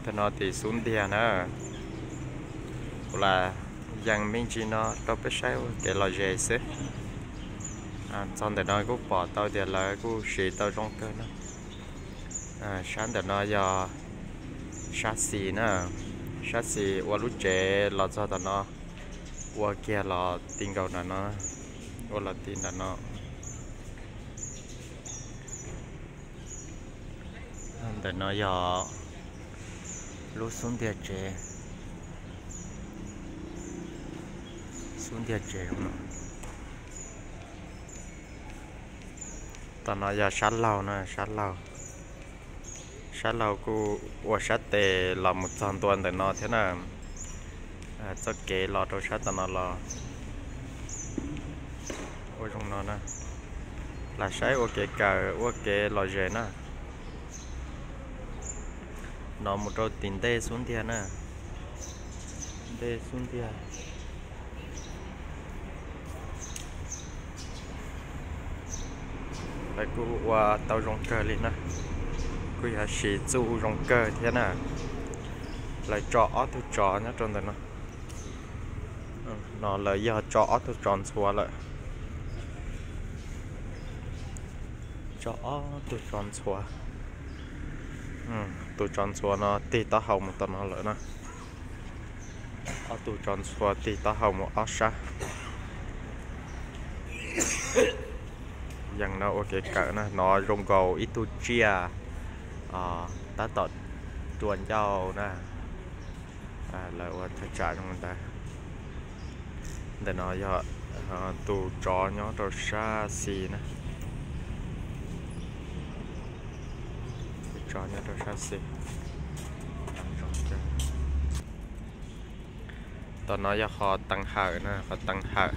Tam no tim xub ntiag na, kuv lam yees me ntsis no rau peb saib ua kev lom zem xwb. Txog ntawm no kuj pom tau tias lawv kuj siv tau zoo kawg na. Sab ntawm no yog sab xis na, sab xis ua lub tsev los txog tom no, ua kiag los ti nkaus ntawm no, ua los ti ntawm no. Ntawm no yog lub xub ntiag tsev, xub ntiag tsev no. Tom no yog sab laug na, sab laug, sab laug kuj ua sab tes los mus txog ntua ntawm no thiab na. Txoj kev los rau sab tom no los ua zoo no na. Lam saib ua kev kawm ua kev lom zem na. No mus rau tim ntej xub ntiag na, ntej xub ntiag. Lawv kuj ua tau zoo kawg li na, kuj yog siv txuj zoo kawg thiab na. Lawv tso ob tug tsov nyob rau ntawm no. No lawv yog tso ob tug tsov ntxhuav lawm. Tso ob tug tsov ntxhuav. Tus tsov ntxhuav no tig taub hau mus tom no lawm na. Ob tug tsov ntxhuav tig taub hau mus ob sab. Yees no ua kev kawm na, no zoo nkaus ib tug tsiaj tab tom rua ncauj na. Lawv ua thaj tsam zoo ntawd. Ntawm no yog tus tsov nyob rau sab xis na. Tus tsov nyob rau sab xis. Tom no yog qhov teev hawm na, qhov teev hawm.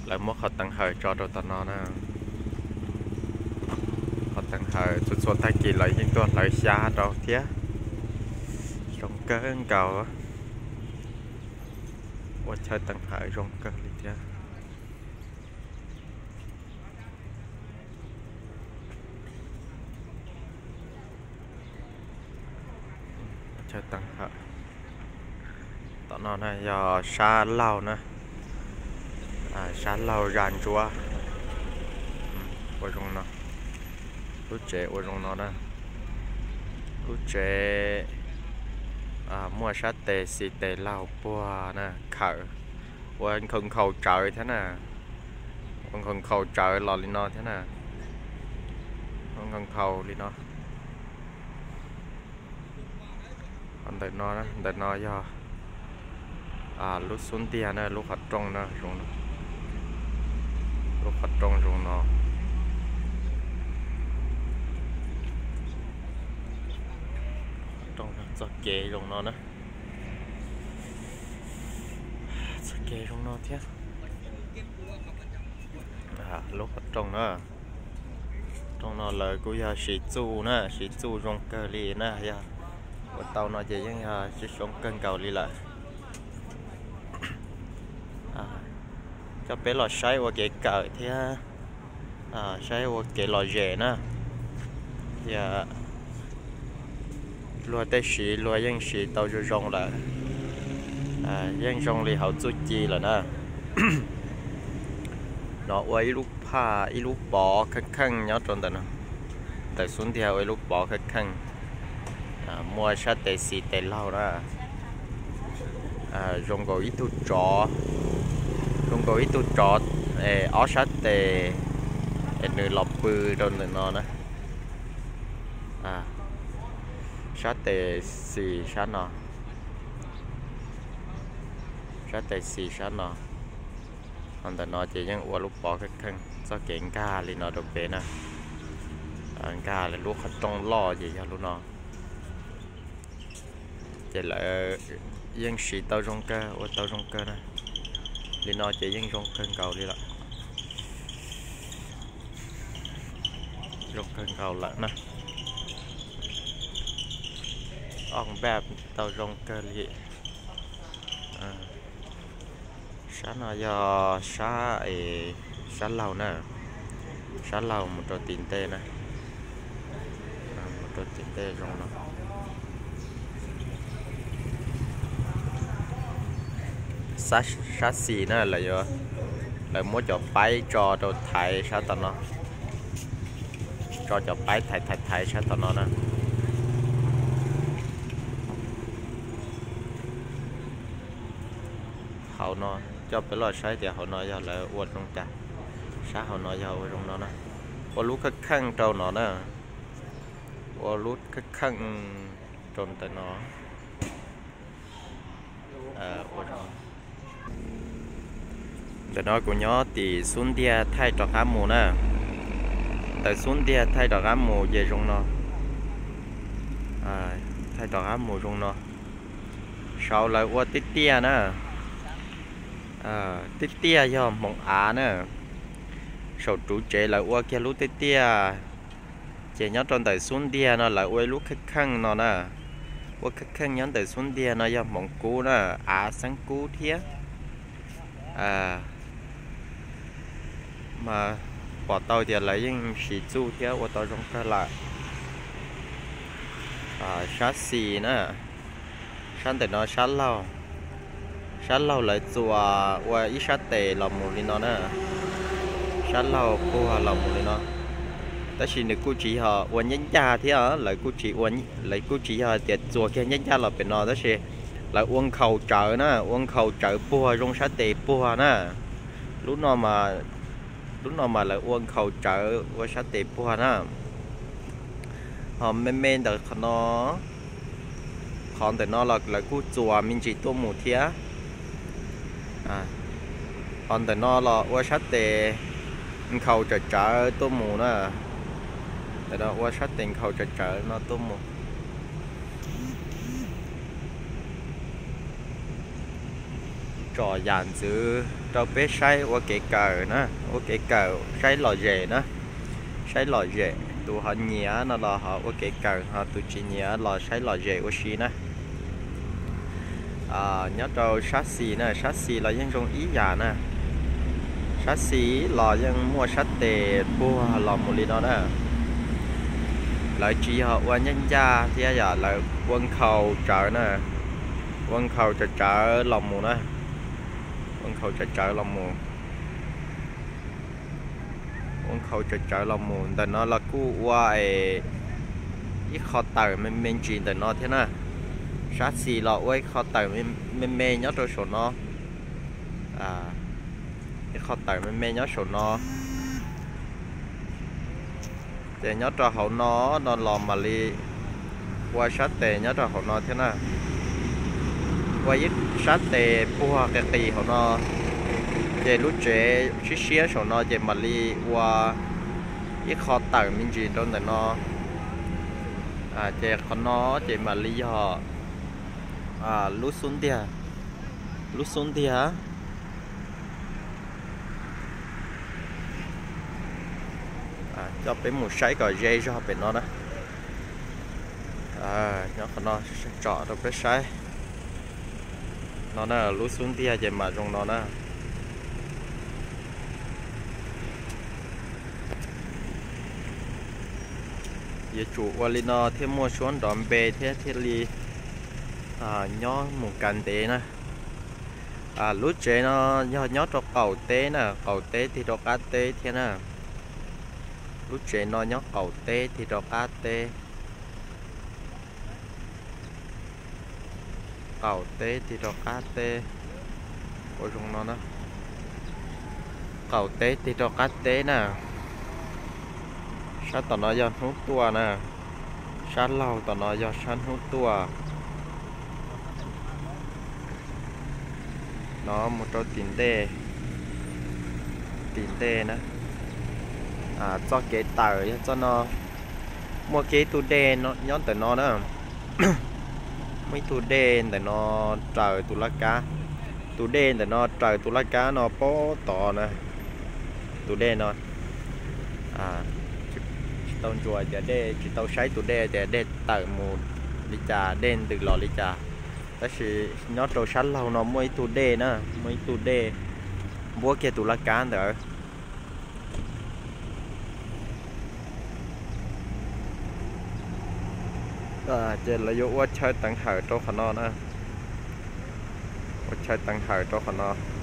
Lawv muab qhov teev hawm tso rau tom no na. Qhov teev hawm txhua txhua tag kis lawv yeej tuaj hlawv xyab rau thiab. Zoo kawg nkaus. Ua chaw teev hawm zoo kawg li thiab. Tom no na yog sab laug na, sab laug zaj ntsuab. Ua zoo no, lub tsev ua zoo no na. Lub tsev muaj sab tes xis tes laug puag na, khawm ua nkhaus nkhaus tsawv thiab na. Ua nkhaus nkhaus tsawv los li no thiab na. Ua nkhaus nkhaus li no. Ntawm no, ntawm no yog lub xub ntiag na, lub qhov rooj na, zoo no. Lub qhov rooj zoo no. Txoj kev zoo no na. Txoj kev zoo no thiab. Lub qhov rooj na. Rooj no lawv kuj yog siv txuj na, siv txuj zoo kawg li na, yog ua tau no ces yeej yog zoo kawg nkaus li lawm. Coj peb los saib ua kev kawm thiab saib ua kev lom zem na. Yog luag tej siv luag yeej siv tau zoo zoo lawm, yeej zoo li hauv txuj ci lawm na. No ua ib lub phaj ib lub pov kheej kheej nyob rau ntawm no. Ntawm xub ntiag ua ib lub pov kheej kheej, muaj sab tes xis tes laug na. Zoo nkaus ib tug tsov, zoo nkaus ib tug tsov es ob sab tes es nws los pw rau ntawm no na. Sab tes xis sab no, sab tes xis sab no. Ho ntawm no ces yeej ua lub pov kheej kheej, txoj kev nkag li no rau pem na. Nkag lub qhov rooj loj ces yog lub no. Ces lawv yeej siv tau zoo kawg, ua tau zoo kawg na. Li no ces yeej zoo kawg nkaus li lawm. Zoo kawg nkaus lawm na. Ob npaj tau zoo kawg li. Sab no yog sab, sab laug na. Sab laug mus rau tim ntej na, mus rau tim ntej zoo no. Sab xis na, lawv muab cov paib tso rau thaiv sab tom no, tso cov paib thaiv thaiv thaiv sab tom no na. Hauv no, coj peb los saib tias hauv no yog lawv ua zoo cas. Sab hauv no yog ua zoo no na, ua lub kheej kheej rau no na, ua lub kheej kheej rau ntawm no. Ntawm no kuv nyob tim xub ntiag thaij rov qab mus na. Ntawm xub ntiag thaij rov qab mus ces zoo no, thaij rov qab mus zoo no. Saud lawv ua tiaj tiaj na, tiaj tiaj yog hmoov av na. Saum ruv tsev lawv ua kiag lub tiaj tiaj, ces nyob rau ntawm xub ntiag no lawv ua ib lub kheej kheej no na. Ua kheej kheej nyob ntawm xub ntiag no yog hmoov kub na, av xeeb kub thiab. Mas pom tau tias lawv yeej siv txuj thiab ua tau zoo kawg lawm. Sab xis na, sab ntawm no sab laug, sab laug lawv txuas ua ib sab tes los mus li no na, sab laug puag los mus li no. Tab sis nws kuj tsis yog ua ncaj ncaj thiab, lawv kuj tsis yog tias txuas kiag ncaj ncaj los pem no, tab sis lawv ua nkhaus tsawv na, ua nkhaus tsawv puag zoo sab tes puag na. Lub no, lub no mas lawv ua nkhaus tsawv ua sab tes puag na. Ho me me ntawm qhov no, qhov ntawm no los lawv kuj txuas me ntsis tuaj mus thiab. Ho ntawm no los ua sab tes nkhaus tsawv tsawv tuaj mus na. Ntawm no ua sab tes nkhaus tsawv tsawv no tuaj mus. Tsom yam ntxwv rau peb saib ua kev kawm na, ua kev kawm saib lom zem na, saib lom zem. Tus ho nyiam no los ho ua kev kawm, ho tus tsis nyiam los saib lom zem ua si na. Nyob rau sab xis na, sab xis los yeej zoo ib yam na. Sab xis los yeej muaj sab tes puag los mus li no na. Lawv tsis yog ua ncaj ncaj thiab, yog lawv ua nkhaus tsawv na, ua nkhaus tsawv tsawv los mus na, ua nkhaus tsawv tsawv los mus, ua nkhaus tsawv tsawv los mus. Ntawm no los kuj ua ib qho tawm me me ntsis ntawm no thiab na. Sab xis los ua ib qho tawm me me nyob rau saum no, ib qho tawm me me nyob saum no. Ces nyob rau hauv no, no los mam li ua sab tes nyob rau hauv no thiab na. Ua ib sab tes puag qis qis hauv no, ces lub tsev siab siab saum no ces mam li ua ib qho tawm me ntsis rau ntawm no. Ces qhov no ces mam li yog lub xub ntiag, lub xub ntiag. Coj peb mus saib kom ze zog pem no na. Nyob qhov no tsom rau peb saib. No na, lub xub ntiag ces mam zoo no na. Yuav tsum ua li no thiaj muaj suab nrov npe thiab thiaj li nyob mus kav ntev na. Lub tsev no yog nyob rau qaum teb na, qaum teb tig rau qab teb thiab na. Lub tsev no nyob qaum teb tig rau qab teb. Qaum teb tig rau qab teb, ua zoo no na. Qaum teb tig rau qab teb na. Sab tom no yog hnub tuaj na. Sab laug tom no yog sab hnub tuaj. No mus rau tim ntej, tim ntej na. Txoj kev tawm yog txoj no. Muaj kiag ib tug dej nyob ntawm no na. Muaj ib tug dej ntawm no raws tus laj kab. Tus dej ntawm no raws tus laj kab no pab tod na. Tus dej no tsis tau ntsuas tias dej, tsis tau saib tus dej tias dej tawm mus li cas, dej ntws los li cas. Tab sis nyob rau sab laug no muaj ib tug dej na, muaj ib tug dej npuab kiag tus laj kab ntawd. Ces lawv yuav ua chaw teev hawm rau qhov no na. Ua chaw teev hawm rau qhov no.